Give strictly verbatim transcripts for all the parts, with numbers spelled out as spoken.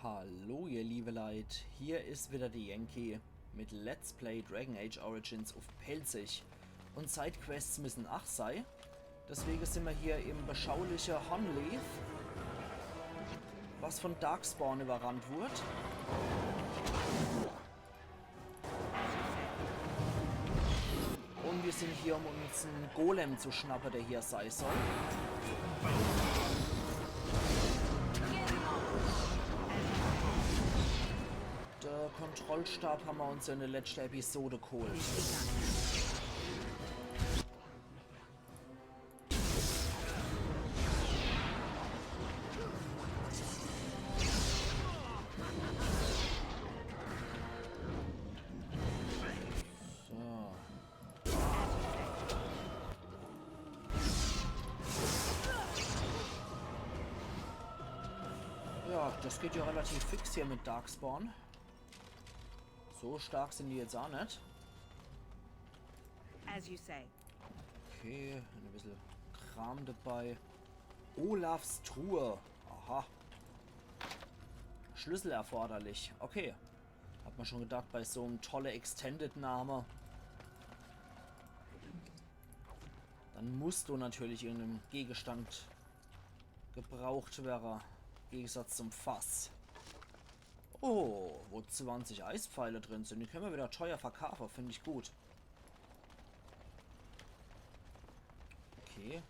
Hallo ihr liebe Leit, hier is wieder de Yankee mit Let's Play Dragon Age Origins uff Pälzisch. Un Sidequests missen ach sei. Deswege sin mer hier im beschauliche Hunleath, was von Darkspawn überrannt wurd. Un mir sin hier, um uns en Golem zu schnappe, der hier sei soll. De Kontrollstab hammer uns in de letschte Episode geholt. So. Ja, das geht ja relativ fix hier mit Darkspawn. So stark sin die jetzt ach net. As you say. Okay, e bissel Kram dabei. Olafs Truhe. Aha. Schlüssel erforderlich. Okay. Hat mer schon gedacht, bei so'm tolle Extended-Name. Dann muss do natürlich irgendein Gegenstand gebraucht wäre. Im Gegensatz zum Fass. Oh, wo zwanzig Eispfeile drin sin. Die könne mer wieder teuer verkaufe, find ich gut. Okay.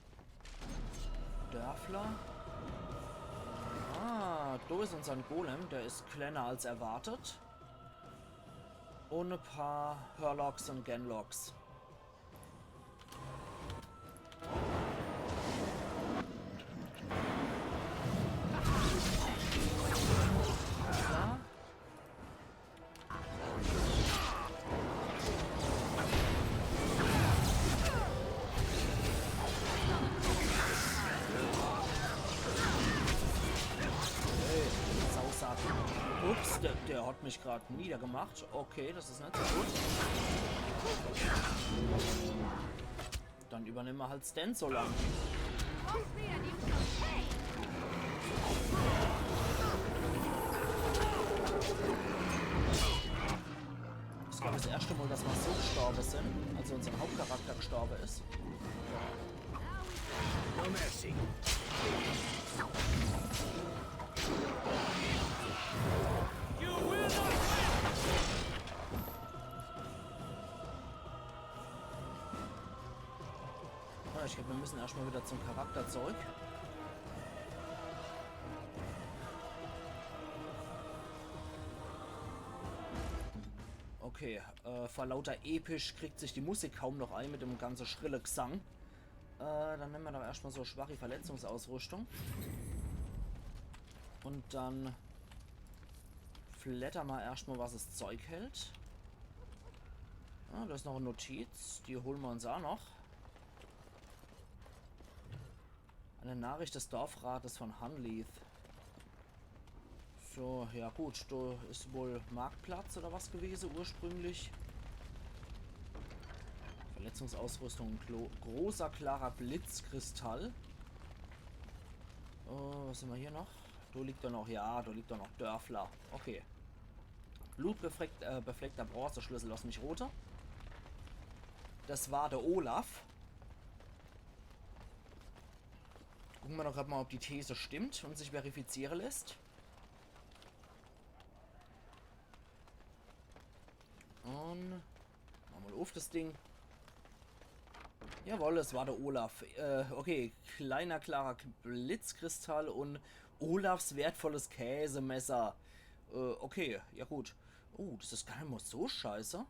Dörfler. Ah, do is unser Golem. Der is kleiner als erwartet. Un e paar Hurlogs un Genlocks. Ja. Hey, Sausack. Ups, der, der hat mich grad niedergemacht. Okay, das is net so gut. Dann übernehme mer halt Sten so lang. Es war das erste Mal, dass mer so gestorbe sin, also unser Hauptcharakter gestorbe is. No mercy. Ah, ich glaub, mir müssen erstmal wieder zum Charakter zurück. Okay, äh, vor lauter episch kriegt sich die Musik kaum noch ein mit dem ganze schrille Gesang. Äh, dann nemme mer doch erstmal so schwache Verletzungsausrüstung. Und dann flatter mer erstmal, was es Zeug hält. Ah, da is noch e Notiz, die hole mer uns auch noch. Eine Nachricht des Dorfrates von Hunleath. So, ja gut, da is wohl Marktplatz oder was gewese ursprünglich. Verletzungsausrüstung, Klo großer, klarer Blitzkristall. Oh, was hemmer hier noch? Da liegt doch noch, ja, da liegt doch noch Dörfler. Okay. Blutbefleckt, äh, befleckter Bronzeschlüssel, lass mich rote. Das war der Olaf. Gucke mer doch grad mal, ob die These stimmt und sich verifiziere lässt. Und mach mal auf das Ding. Jawohl, es war der Olaf. Äh, okay, kleiner, klarer K- Blitzkristall und Olafs wertvolles Käsemesser. Äh, okay, ja gut. Oh, das is gar net mal so scheiße.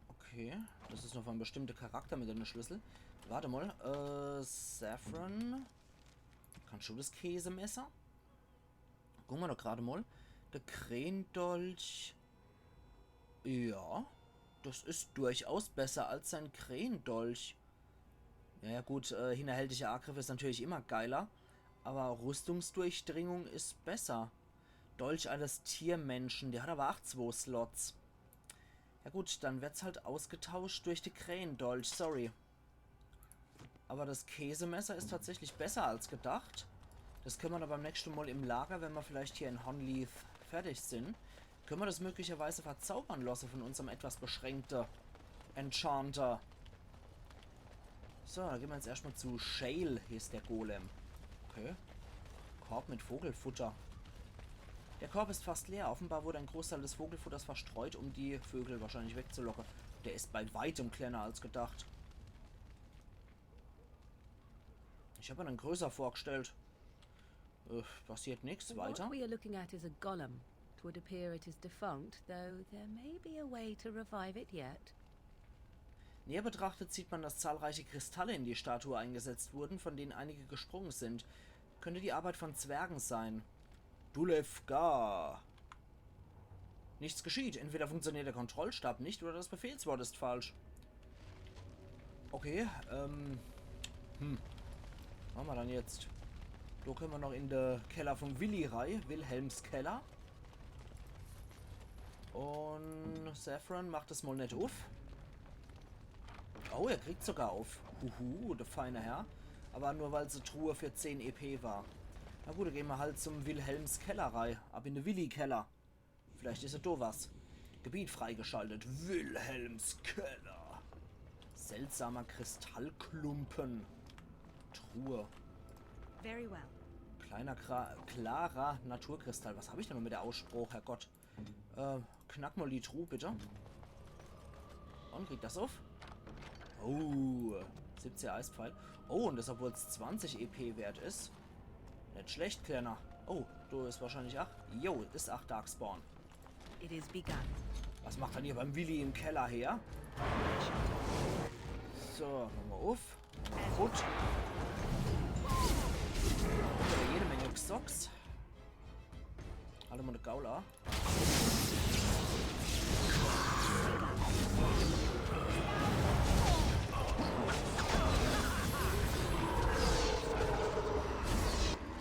Okay, das is noch ein bestimmter Charakter mit einem Schlüssel. Warte mal, äh, Zevran. Kannst du das Käsemesser? Gucke mer doch grad mal. Der Krähendolch. Ja, das is durchaus besser als sein Krähendolch. Ja, ja gut, äh, hinterhältiger Angriff is natürlich immer geiler. Aber Rüstungsdurchdringung is besser. Dolch eines Tiermenschen, der hat aber ach zwo Slots. Ja gut, dann werd's halt ausgetauscht durch de Krähendolch, sorry. Aber das Käsemesser is tatsächlich besser als gedacht. Das könne mer dann beim nächschte Mol im Lager, wenn mer vielleicht hier in Honleath fertig sin, könne mer das möglicherweise verzaubern losse von unserm etwas beschränkte Enchanter. So, dann gehn mer jetzt erschtmol zu Shale, hier is der Golem. Okay. Korb mit Vogelfutter. Der Korb ist fast leer. Offenbar wurde ein Großteil des Vogelfutters verstreut, um die Vögel wahrscheinlich wegzulocken. Der is bei weitem kleiner als gedacht. Ich hab mir den größer vorgestellt. Äh, passiert nix. Weiter. What we are looking at is a golem. It would appear it is defunct, though there may be a way to revive it yet. Näher betrachtet sieht man, dass zahlreiche Kristalle in die Statue eingesetzt wurden, von denen einige gesprungen sind. Könnte die Arbeit von Zwergen sein. Dulefgar. Nichts geschieht. Entweder funktioniert der Kontrollstab nicht oder das Befehlswort ist falsch. Okay, ähm. Hm. Was mache mer dann jetzt? Do könne mer noch in de Keller vom Willi rei. Wilhelms Keller. Un Zevran macht es mol net uff. Oh, er kriegt sogar uff. Huhu, der feine Herr. Aber nur, weil's e Truhe für zehn E P war. Na gut, dann gehn mer halt zum Wilhelms Keller rei. Ab in de Willi-Keller. Vielleicht is ja do was. Gebiet freigeschaltet. Wilhelms Keller. Seltsamer Kristallklumpen. Truhe. Very well. Kleiner, Kra klarer Naturkristall. Was hab ich denn noch mit der Aussprache, Herrgott? Äh, knack mol die Truhe, bitte. Un kriegt das uff? Oh, siebzehn Eispfeil. Oh, un das, obwohl's zwanzig E P wert is. Net schlecht, Kleiner. Oh, do is wahrscheinlich ach. Jo, is ach Darkspawn. It is begun. Was macht dann hier beim Willi im Keller her? So, mache mer uff. Gut. Wieder jede Menge Xy'x. Alle mol de Gaul a.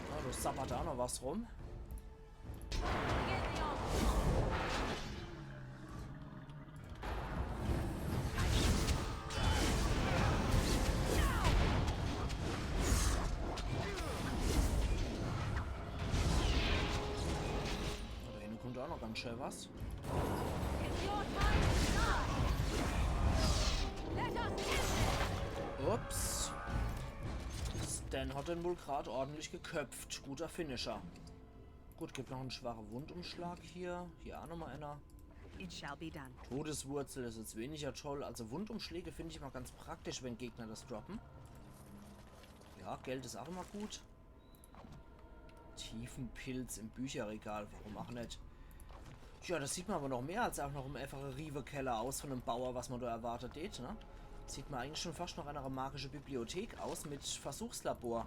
Ja, do sabbert do noch was rum. Oh, do hinne kummt ach noch ganz schää was. It's your time to shine. Let us end this. Ups. Sten hat den wohl grad ordentlich geköpft. Guter Finisher. Gut, gibt noch en schwache Wundumschlag hier. Hier ach nochmol einer. It shall be done. Todeswurzel is jetzt weniger toll. Also Wundumschläge find ich mol ganz praktisch, wenn Gegner das droppen. Ja, Geld is ach immer gut. Tiefenpilz im Bücherregal, warum ach net? Tja, das sieht mer aber noch mehr als ach noch en einfache Riewekeller aus von em Bauer, was mer do erwartet hätt, ne? Sieht mer eigentlich schon fascht noch e magische Bibliothek aus mit Versuchslabor.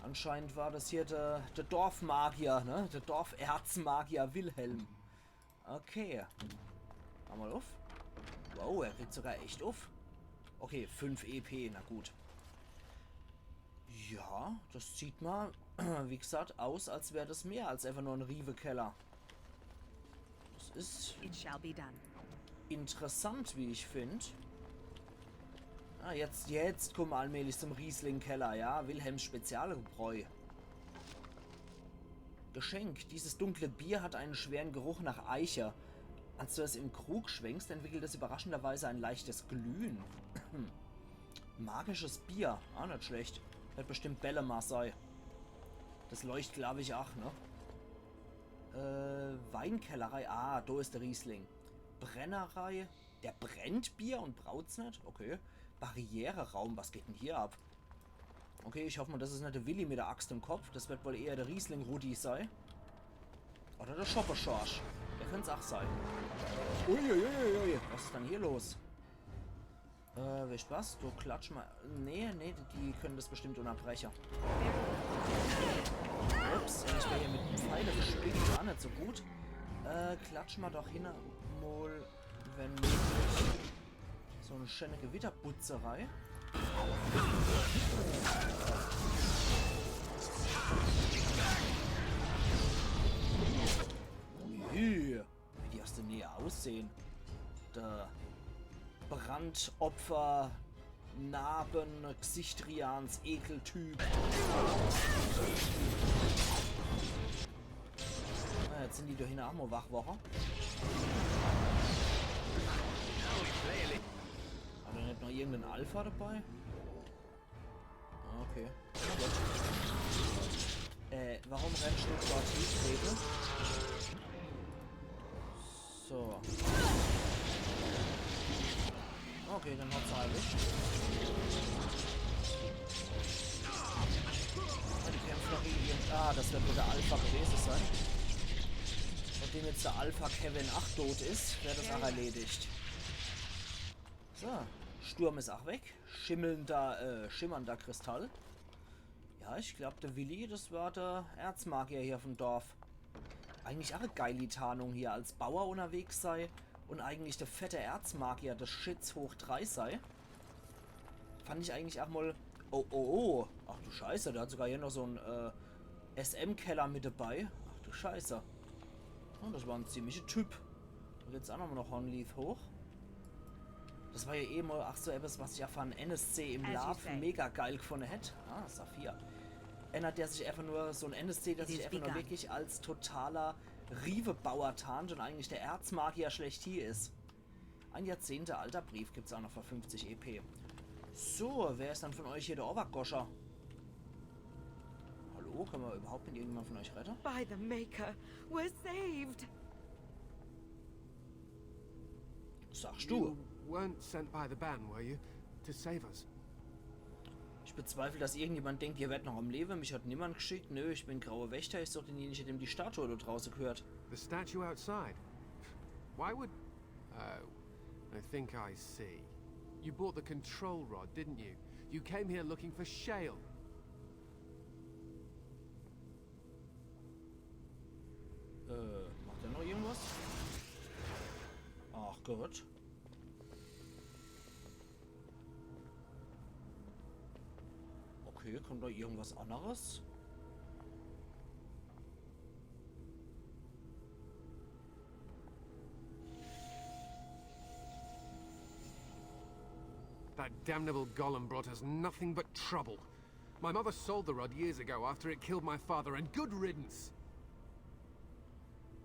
Anscheinend war das hier der, der Dorfmagier, ne? Der Dorferzmagier Wilhelm. Okay. Mach mol uff. Wow, er kriegt sogar echt uff. Okay, fünf E P, na gut. Ja, das sieht mer, wie gesagt, aus, als wär das mehr als einfach nur en Riewekeller. Das is It shall be done. interessant, wie ich find. Ah, jetzt, jetzt kommen mer allmählich zum Riesling-Keller, ja? Wilhelms Spezialbräu. Geschenk. Dieses dunkle Bier hat einen schweren Geruch nach Eiche. Als du es im Krug schwenkst, entwickelt es überraschenderweise ein leichtes Glühen. Magisches Bier. Ah, net schlecht. Werd bestimmt Bellemare sei. Das leucht, glaub ich, ach, ne? Äh, Weinkellerei. Ah, do is der Riesling. Brennerei. Der brennt Bier und braut's net? Okay. Barriereraum. Was geht denn hier ab? Okay, ich hoff mol, das is net der Willi mit der Axt im Kopf. Das werd wohl eher der Riesling-Rudi sei. Oder der Schoppeschorsch. Der könnt's ach sei. Uiuiuiui. Was is denn hier los? Äh, wisst was? Du klatsch mol. Nee, nee, die können das bestimmt unterbrechen. Ups, ich wär hier mit dem Pfeile gespickt, war net so gut. Äh, klatsch mol doch hin, mol, wenn möglich. So e schöne Gewitterbutzerei. Ui, wie die aus der Nähe aussehen. Der Brandopfer Narben, Gesichtrians, Ekeltyp. Ah, jetzt sin die do hinne ach mol wach worre. Hat er net noch irgendein Alpha dabei? Ah, okay. Na gut. Äh, warum rennst du dort hin, Baby? So. Okay, dann hat's erwischt. Ja, die kämpfen noch gegen ihren. Ah, das wird wohl der Alpha gewesen sein. Nachdem jetzt der Alpha Kevin ach tot is, wär das ach erledigt. So, Sturm is ach weg. Schimmelnder, äh, schimmernder Kristall. Ja, ich glaub, der Willi, das war der Erzmagier hier vom Dorf. Eigentlich ach e geili Tarnung hier, als Bauer unterwegs sei und eigentlich der fette Erzmagier des Shits hoch drei sei. Fand ich eigentlich ach mol. Oh, oh, oh. Ach du Scheiße, der hat sogar hier noch so en, äh, S M-Keller mit dabei. Ach du Scheiße. Oh, das war en ziemlicher Typ. Do geht's ach nochmol noch Honleath hoch. Das war ja eh mol ach so etwas, was ich ja von N S C im Lab mega geil gefunne hätt. Ah, Saphir. Ännert der sich einfach nur, so en N S C, der sich einfach nur wirklich als totaler Riewebauer tarnt und eigentlich der Erzmagier schlechthin is. Ein Jahrzehnte alter Brief gibt's ach noch für fünfzig E P. So, wer is dann von euch hier der Obergoscher? Hallo, kann mer überhaupt mit irgendjemand von euch redde? By the Maker, we're saved. Sagst du? You weren't sent by the band, were you? To save us? Ich bezweifle, dass irgendjemand denkt, ihr wärt noch am Lewe. Mich hat niemand gschickt. Nö, ich bin Grauer Wächter. Ich such denjenigen, dem die Statue do drauße gehört. The statue outside? Why would... Oh, I think I see. You bought the control rod, didn't you? You came here looking for Shale. Äh, macht der noch irgendwas? Ach Gott. Okay, kommt noch irgendwas anneres? That damnable golem brought us nothing but trouble. My mother sold the rod years ago after it killed my father, and good riddance.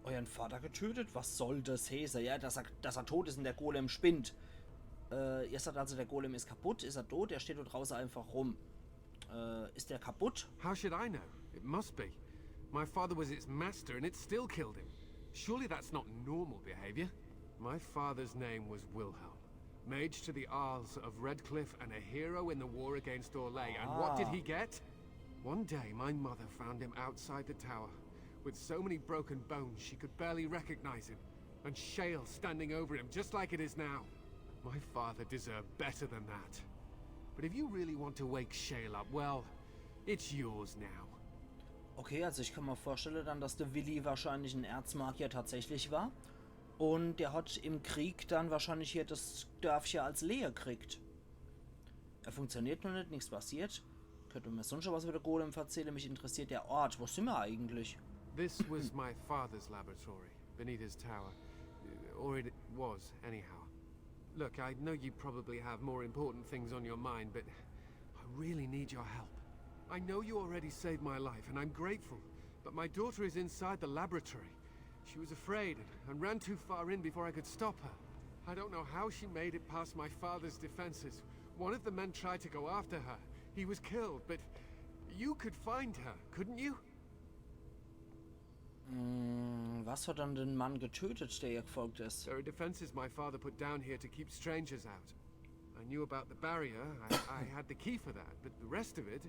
Euren Vater getötet? Was soll das heeße? Ja, dass er, dass er tot is und der Golem spinnt. Äh, ihr sagt also, der Golem is kaputt, is er tot, er steht do drauße einfach rum. Äh, is der kaputt? How should I know? It must be. My father was its master and it still killed him. Surely that's not normal behavior. My father's name was Wilhelm. Mage to the Arls of Redcliffe and a hero in the war against Orlais. And what did he get? One day, my mother found him outside the tower, with so many broken bones she could barely recognize him, and Shale standing over him, just like it is now. My father deserved better than that. But if you really want to wake Shale up, well, it's yours now. Okay, also ich kann mir vorstellen dann, dass der Willi wahrscheinlich en Erzmagier tatsächlich war. Und der hat im Krieg dann wahrscheinlich hier das Dörfche als Lehe kriegt. Er funktioniert noch net, nix passiert. Könnt mer sonst schon was über de Golem verzähle? Mich interessiert der Ort. Wo sin mer eigentlich? This was my father's laboratory, beneath his tower. Uh, or it was, anyhow. Look, I know you probably have more important things on your mind, but I really need your help. I know you already saved my life, and I'm grateful, but my daughter is inside the laboratory. She was afraid and ran too far in before I could stop her. I don't know how she made it past my father's defenses. One of the men tried to go after her. He was killed, but you could find her, couldn't you? Mm, was hat dann den Mann getötet, der ihr gefolgt is? There are defenses my father put down here to keep strangers out. I knew about the barrier. I, I had the key for that, but the rest of it,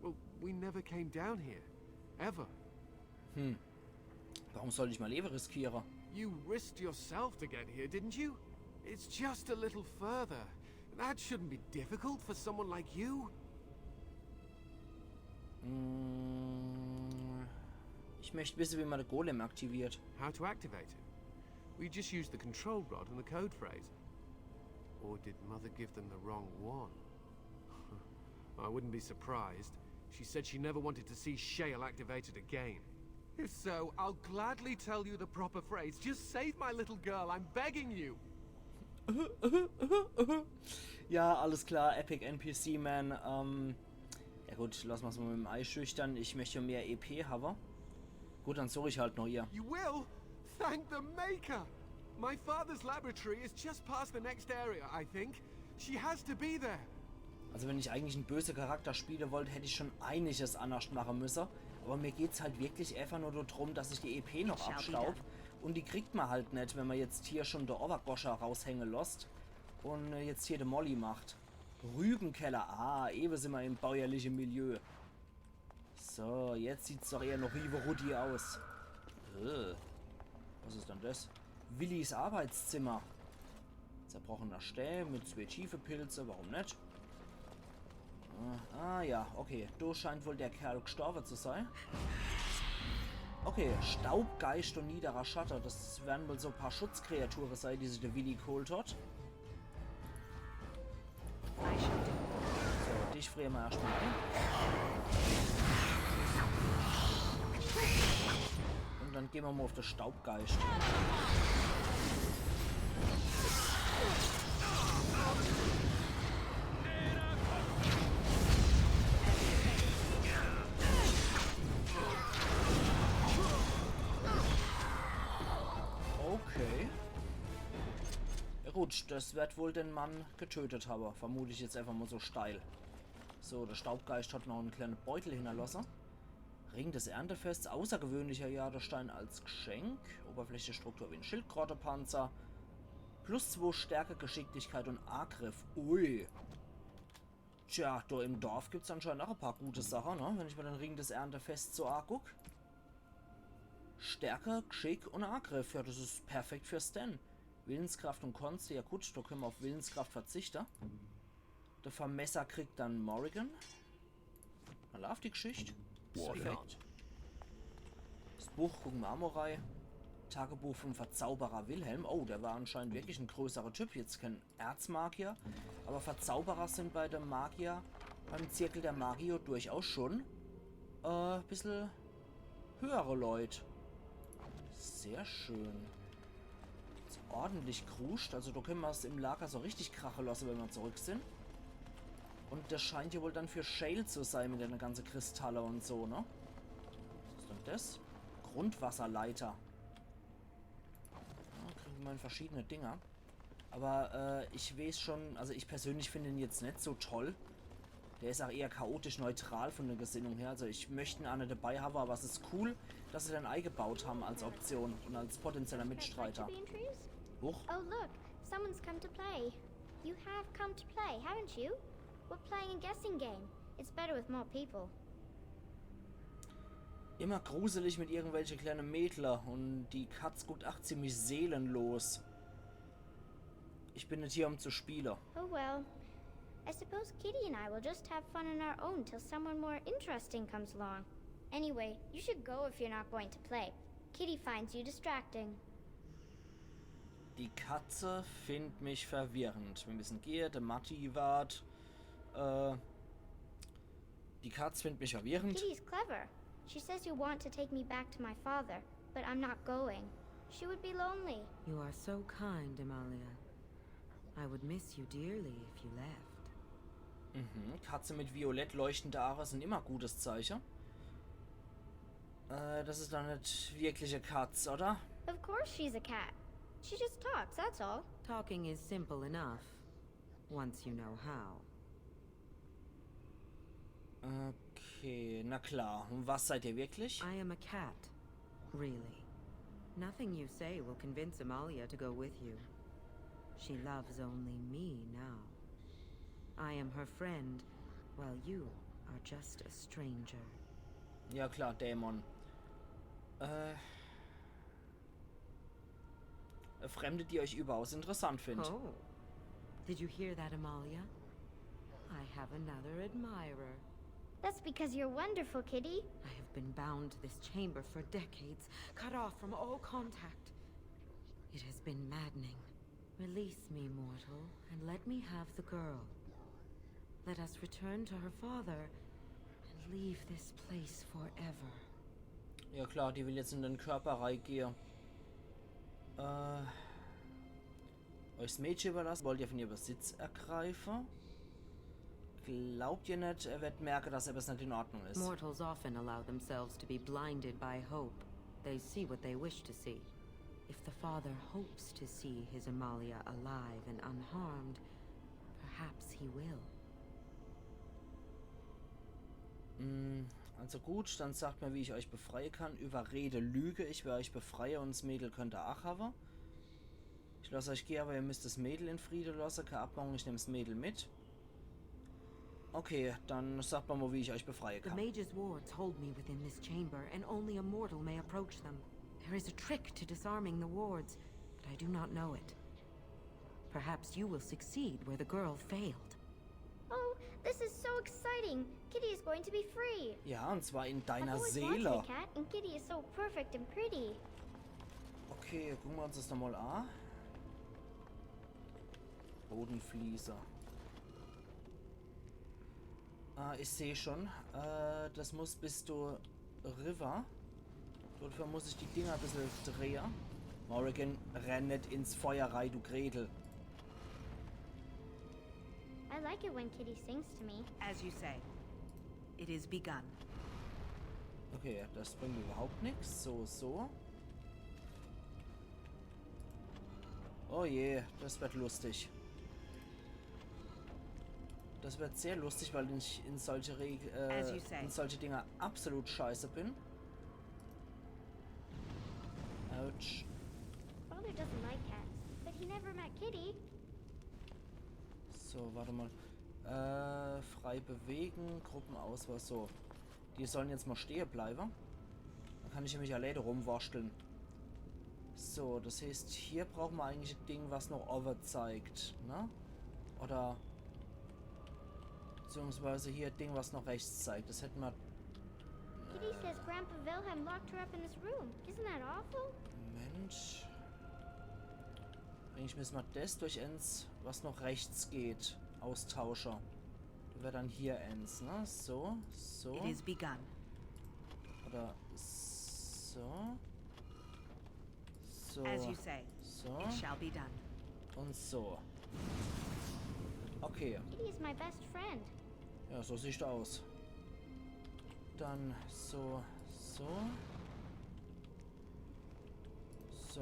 well, we never came down here. Ever. Hm. Warum soll ich mein Lewe riskiere? You risked yourself to get here, didn't you? It's just a little further. That shouldn't be difficult for someone like you. Mm, ich möcht wisse, wie mer de Golem aktiviert. How to activate it? We just used the control rod and the code phrase. Or did Mother give them the wrong one? I wouldn't be surprised. She said she never wanted to see Shale activated again. If so, I'll gladly tell you the proper phrase. Just save my little girl, I'm begging you. Ja, alles klar, Epic N P C Man. Ähm, ja gut, lass ma's mal mit dem Eischüchtern. Ich möcht mehr E P hawwe. Gut, dann such ich halt noch ihr. You will? Thank the Maker! My father's laboratory is just past the next area, I think. She has to be there. Also wenn ich eigentlich en böse Charakter spiele wollt, hätt ich schon einiges annerscht mache müsse. Aber mir geht's halt wirklich einfach nur drum, dass ich die E P noch abstaub. Und die kriegt ma halt net, wenn ma jetzt hier schon de Obergoscher raushänge losst und äh, jetzt hier de Molly macht. Rübenkeller, ah, ewe sin ma im bäuerliche Milieu. So, jetzt sieht's doch eher noch Rive Rudi aus. Äh, was is dann das? Willis Arbeitszimmer. Zerbrochener Stää mit zwei Tiefepilze, warum net? Äh, ah ja, okay. Do scheint wohl der Kerl gstorwe zu sei. Okay, Staubgeischt und niederer Schatte. Das werden wohl so paar Schutzkreature sei, die sich de Willi geholt hat. So, dich friere ma erscht mal ein. Und dann gehn ma mal auf de Staubgeischt. Okay. Ja gut, das wird wohl den Mann getötet haben, vermute ich jetzt einfach mal so steil. So, der Staubgeist hat noch en kleine Beutel hinterlasse. Ring des Erntefests, außergewöhnlicher Jadestein als Geschenk. Oberflächestruktur wie en Schildkrötepanzer. Plus zwei Stärke, Geschicklichkeit und Angriff. Ui. Tja, do im Dorf gibt's anscheinend auch e paar gute Sachen, ne? Wenn ich mir den Ring des Erntefests so anguck. Stärke, Geschick und Angriff. Ja, das is perfekt für Sten. Willenskraft und Konst, ja gut, da können wir auf Willenskraft verzichten. Der Vermesser kriegt dann Morrigan. Na, läuft die Geschichte. Perfekt. Das Buch gucken wir auch mal rein. Tagebuch vom Verzauberer Wilhelm. Oh, der war anscheinend wirklich en größerer Typ. Jetzt kein Erzmagier. Aber Verzauberer sind bei dem Magier, beim Zirkel der Magier durchaus schon äh, bissel höhere Leute. Sehr schön. Jetzt ordentlich kruscht. Also da können wir's im Lager so richtig krache lassen, wenn wir zurück sind. Und das scheint ja wohl dann für Shale zu sein mit den ganzen Kristalle und so, ne? Was ist denn das? Grundwasserleiter. Ja, kriegen wir verschiedene Dinger. Aber äh, ich weiß schon, also ich persönlich finde ihn jetzt nicht so toll. Der ist auch eher chaotisch neutral von der Gesinnung her. Also ich möchte ihn auch nicht dabei haben, aber es ist cool, dass sie den eingebaut haben als Option und als potenzieller Mitstreiter. Bean trees? Huch. Oh, look. Someone's come to play. You have come to play, haven't you? We're playing a guessing game. It's better with more people. Immer gruselig mit irgendwelche kleine Mädler und die Katz guckt auch ziemlich seelenlos. Ich bin nicht hier, um zu spielen. Oh well. I suppose Kitty and I will just have fun on our own till someone more interesting comes along. Anyway, you should go if you're not going to play. Kitty finds you distracting. Die Katze findet mich verwirrend. Wir müssen gehen, der Matti wart. Äh, die Katz findet mich verwirrend. Kitty's clever. She says you want to take me back to my father, but I'm not going. She would be lonely. You are so kind, Amalia. I would miss you dearly if you left. Mhm. Katze mit violett leuchtender Aare sind immer gutes Zeichen. Äh, das ist doch nicht wirklich e Katz, oder? Of course she's a cat. She just talks, that's all. Talking is simple enough, once you know how. Okay, na klar. Und was seid ihr wirklich? I am a cat, really. Nothing you say will convince Amalia to go with you. She loves only me now. I am her friend, while you are just a stranger. Ja klar, Dämon. Äh, Fremde, die euch überaus interessant findet. Oh. Did you hear that, Amalia? I have another admirer. That's because you're wonderful, Kitty. I have been bound to this chamber for decades, cut off from all contact. It has been maddening. Release me, mortal, and let me have the girl. Let us return to her father and leave this place forever. Ja klar, die will jetzt in den Körper reingehen. Äh, Euch 's Mädche überlasse, wollt ihr von ihr Besitz ergreife? Glaubt ihr net, er wird merke, dass etwas net in Ordnung is? Mortals often allow themselves to be blinded by hope. They see what they wish to see. If the father hopes to see his Amalia alive and unharmed, perhaps he will. Mm, also gut, dann sagt mir, wie ich euch befreie kann. Überrede, lüge, ich will euch befreie und 's Mädel könnt ihr ach hawwe. Ich lass euch gehe, aber ihr müsst 's Mädel in Friede lasse. Keine Abmachung, ich nehm's Mädel mit. Okay, dann sagt mir mal, wie ich euch befreie The kann. mage's wards hold me within this chamber, and only a mortal may approach them. There is a trick to disarming the wards, but I do not know it. Perhaps you will succeed where the girl failed. Oh, this is so exciting! Kitty is going to be free! Ja, und zwar in I've deiner always wanted a Seele. Cat, and Kitty is so perfect and pretty. Okay, gucke mir uns das nochmal an. Bodenfliese. Ah, ich seh schon. Äh, das muss bis do riwwer. Dafür muss ich die Dinger e bissel drehe. Morrigan, renn net ins Feuer rei, du Gretel. I like it when Kitty sings to me. As you say. It is begun. Okay, das bringt überhaupt nix. So, so. Oh je, das wird lustig. Das wird sehr lustig, weil ich in solche Reg As äh, you say. in solche Dinger absolut scheiße bin. Autsch. Father doesn't like cats, but he never met Kitty. So, warte mal. Äh, frei bewegen, Gruppenauswahl, so. Die sollen jetzt mal stehe bleiben. Dann kann ich nämlich alleine rumwurschteln. So, das heißt, hier brauchen wir eigentlich ein Ding, was noch over zeigt, ne? Oder beziehungsweise hier ein Ding, was noch rechts zeigt. Das hätten wir. Kitty says Grandpa Wilhelm locked her up in this room. Isn't that awful? Moment. Eigentlich müssen wir das durch eins, was noch rechts geht, austauschen. Da wäre dann hier eins, ne? So, so. It is begun. Oder so. So. As you say. So. It shall be done. Und so. Okay. Kitty is my best friend. Ja, so sieht's aus. Dann so, so. So.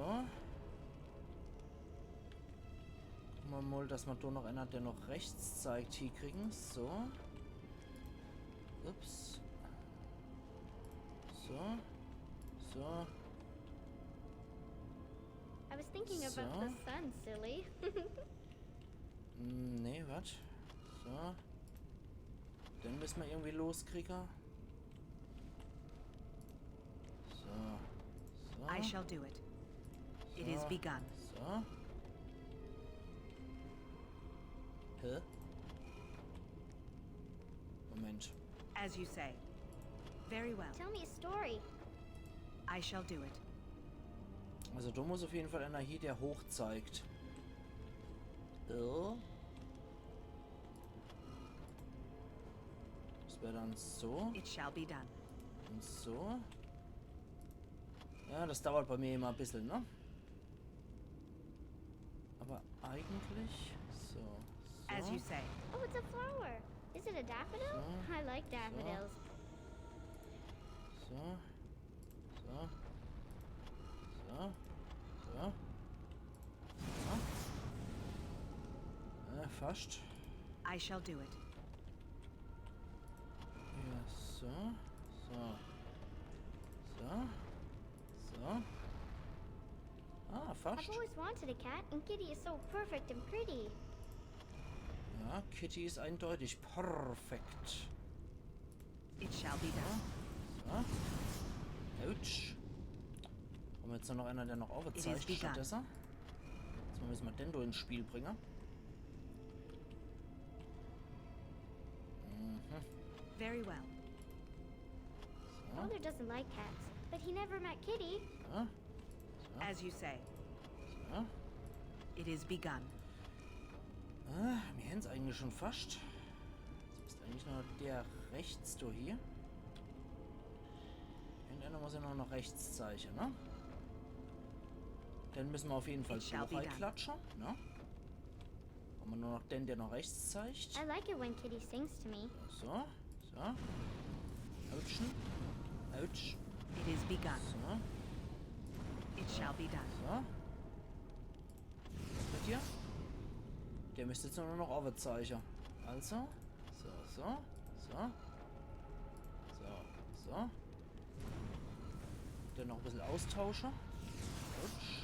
Gucke mer mal, dass mer do noch einer, der noch rechts zeigt, hiekriegen. So. Ups. So. So. I was thinking about So. The sun, silly. Hm, nee, wat? So. Den müssen wir irgendwie loskriegen. So. So. I shall do it. It is So. Begun. So. Hä? Moment. As you say. Very well. Tell me a story. I shall do it. Also da muss auf jeden Fall einer hier, der hoch zeigt. Äh. Das wäre dann so It shall be done. und so. Ja, das dauert bei mir immer ein bisschen, ne? Aber eigentlich so. So. As you say. Oh, it's a flower. Is it a daffodil? So. I like daffodils. So. So. So. So. So. Äh, fast. I shall do it. Ja, so. So. So. So. Ah, I've fast. Always wanted a cat, and Kitty is so perfect and pretty. Ja, Kitty ist eindeutig perfekt. It shall be done. So. Autsch. Haben wir jetzt nur noch einer, der noch It is overzeigt begun. stattdessen? Jetzt müssen wir den da ins Spiel bringen. Mhm. Very well. So. Father doesn't like cats, but he never met Kitty. So. As you say. So. It is Begun. Ah, mir hän's eigentlich schon fast. Jetzt ist eigentlich nur der rechts da hier. Irgendeiner muss ja noch nach rechts zeichnen, ne? Den müssen wir auf jeden Fall It shall da be done. reinklatschen, ne? Hammer nur noch den, der noch rechts zeigt. I like it when Kitty sings to me. So, so. Autschen. Autsch. It is begun. So. It shall be done. So. Was mit dir? Der müsst jetzt nur noch owwe zeige. Also. So, so, so. So, so. Dann noch e bissel austausche. Autsch.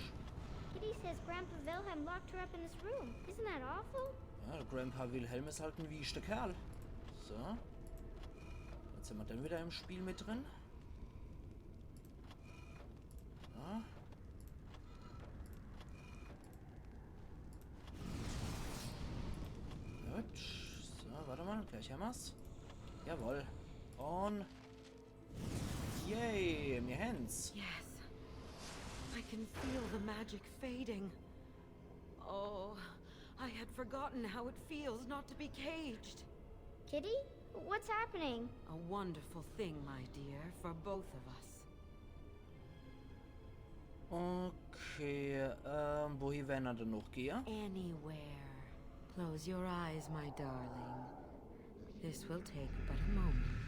Kitty says Grandpa Wilhelm locked her up in his room. Isn't that awful? Ja, der Grandpa Wilhelm is halt en wieschter Kerl. So. Jetzt sin mer dann wieder im Spiel mit drin. Ja. Gut. So, wart emol, gleich hammer's. Jawohl. Und yay, mir hän's. Yes. I can feel the magic fading. Oh, I had forgotten how it feels not to be caged. Kitty? What's happening? A wonderful thing, my dear, for both of us. Okay, ähm, wohin wern er dann noch gehe? Anywhere. Close your eyes, my darling. This will take but a moment.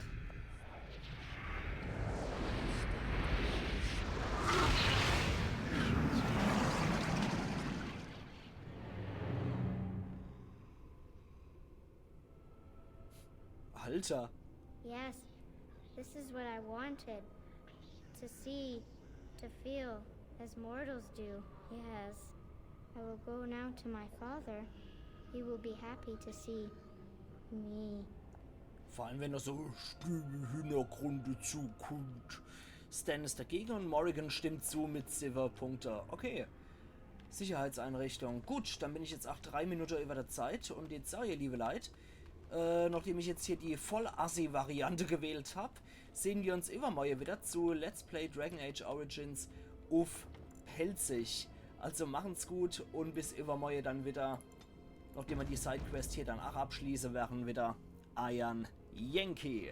Alter. Yes, this is what I wanted. To see, to feel, as mortals do. Yes. I will go now to my father. He will be happy to see me. Vor allem, wenn do so Stimme im Hintergrund dazu kommt. Sten is dagegen und Morrigan stimmt zu mit siwwe Punkte. Okay. Sicherheitseinrichtung. Gut, dann bin ich jetzt ach drei Minute über der Zeit und jetzt sag ich, liebe Leit, äh, nachdem ich jetzt hier die Voll-Assi-Variante gewählt hab, sehn wir uns iwwermorje wieder zu Let's Play Dragon Age Origins uff Pälzisch. Also machen's gut und bis iwwermorje dann wieder, nachdem wir die Sidequest hier dann ach abschließe wern, wieder eiern Yankee.